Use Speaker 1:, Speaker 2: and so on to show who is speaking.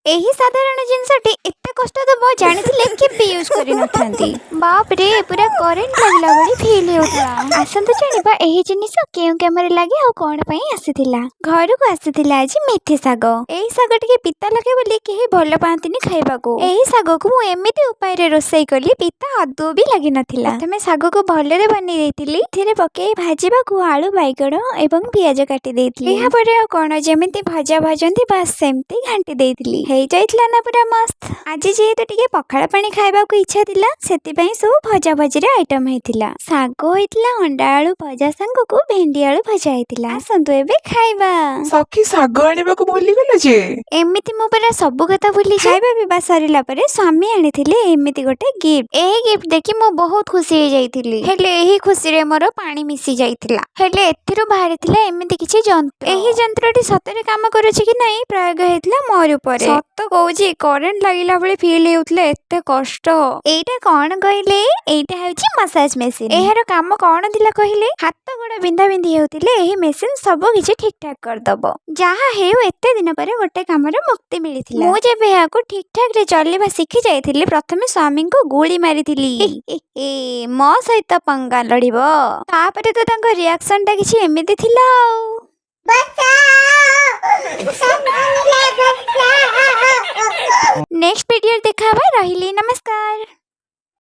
Speaker 1: ଏହି ସାଧାରଣ ଜିନିଷଟି ଏତେ କଷ୍ଟ ଦେବ, ଜାଣିଥିଲେ କେବେ ୟୁଜ୍ କରିନଥାନ୍ତି। ବାପରେ, ପୁରା କରେଣ୍ଟ ଲାଗିଲା ଭଳି ଫିଲ୍ ହେଉଥିଲା। ଆସନ୍ତୁ ଜାଣିବା, ଏହି ଜିନିଷ କେଉଁ କାମରେ ଲାଗେ ଆଉ କ'ଣ ପାଇଁ ଆସିଥିଲା। ଘରକୁ ଆସିଥିଲା ଆଜି ମେଥି ଶାଗ। ଏହି ଶାଗ ଟିକେ ପିତା ଲାଗେ ବୋଲି କେହି ଭଲ ପାଆନ୍ତିନି ଖାଇବାକୁ। ଏହି ଶାଗକୁ ମୁଁ ଏମିତି ଉପାୟରେ ରୋଷେଇ କଲି, ପିତା ଆଦୌ ବି ଲାଗିନଥିଲା। ପ୍ରଥମେ ଶାଗକୁ ଭଲରେ ବନେଇ ଦେଇଥିଲି। ଏଥିରେ ପକେଇ ଭାଜିବାକୁ ଆଳୁ, ବାଇଗଣ ଏବଂ ପିଆଜ କାଟି ଦେଇଥିଲି। ଏହାପରେ ଆଉ କ'ଣ, ଯେମିତି ଭଜା ଭାଜନ୍ତି, ବାସ୍ ସେମିତି ଘାଣ୍ଟି ଦେଇଥିଲି। ହେଇଯାଇଥିଲା ନା ପୁରା ମସ୍ତ। ଆଜି ଯେହେତୁ ଟିକେ ପଖାଳ ପାଣି ଖାଇବାକୁ ଇଚ୍ଛା ଥିଲା, ସେଥିପାଇଁ ସବୁ ଭଜା ଭଜିରେ ଆଇଟମ୍ ହେଇଥିଲା। ଶାଗ ହେଇଥିଲା, ଅଣ୍ଡା ଆଳୁ ଭଜା ସାଙ୍ଗକୁ ଭେଣ୍ଡି ଆଳୁ ଭଜା ହେଇଥିଲା। ଆସନ୍ତୁ ଏବେ ଖାଇବା।
Speaker 2: ସଖୀ, ଶାଗ ଆଣିବାକୁ ଭୁଲିଗଲ ଯେ!
Speaker 1: ଏମିତି ମୁଁ ପୁରା ସବୁ କଥା ଭୁଲି। ଖାଇବା ପିଇବା ସରିଲା ପରେ ସ୍ୱାମୀ ଆଣିଥିଲେ ଏମିତି ଗୋଟେ ଗିଫ୍ଟ। ଏହି ଗିଫ୍ଟ ଦେଖି ମୁଁ ବହୁତ ଖୁସି ହେଇଯାଇଥିଲି। ହେଲେ ଏହି ଖୁସିରେ ମୋର ପାଣି ମିଶି ଯାଇଥିଲା। ହେଲେ ଏଥିରୁ ବାହାରିଥିଲା ଏମିତି କିଛି ଯନ୍ତ୍ର। ଏହି ଯନ୍ତ୍ରଟି ସତରେ କାମ କରୁଛି କି ନାହିଁ, ପ୍ରୟୋଗ ହେଇଥିଲା ମୋର ଉପରେ। ସତ କହୁଛି, କରେଣ୍ଟ ଲାଗିଲା ଭଳି ଫିଲ୍ ହେଉଥିଲା, ଏତେ କଷ୍ଟ। ଏଇଟା କଣ କହିଲେ? ଏଇଟା ହେଉଛି ମସାଜ ମେସିନ। ଏହାର କାମ କଣ ଥିଲା କହିଲେ? ହାତ ଗୋଡ଼ ବିନ୍ଧା ବିନ୍ଧି ହେଉଥିଲେ ଏହି ମେସିନ ସବୁ କିଛି ଠିକ ଠାକ କରିଦବ। ଯାହା ହେଉ, ଏତେ ଦିନ ପରେ ଗୋଟେ କାମରେ ମୁକ୍ତି ମିଳିଥିଲା। ମୁଁ ଯେବେ ଏହାକୁ ଠିକ ଠାକରେ ଚଲେଇବା ଶିଖି ଯାଇଥିଲି, ପ୍ରଥମେ ସ୍ୱାମୀଙ୍କୁ ଗୁଳି ମାରିଥିଲି, "ଏ, ମୋ ସହିତ ପଙ୍ଗା ଲଢିବ?" ତାପରେ ତ ତାଙ୍କ ରିଆକ୍ସନ ଟା କିଛି ଏମିତି ଥିଲା ଆଉ। ନେକ୍ସଟ ଭିଡ଼ିଓରେ ଦେଖା ହବା। ରହିଲି, ନମସ୍କାର।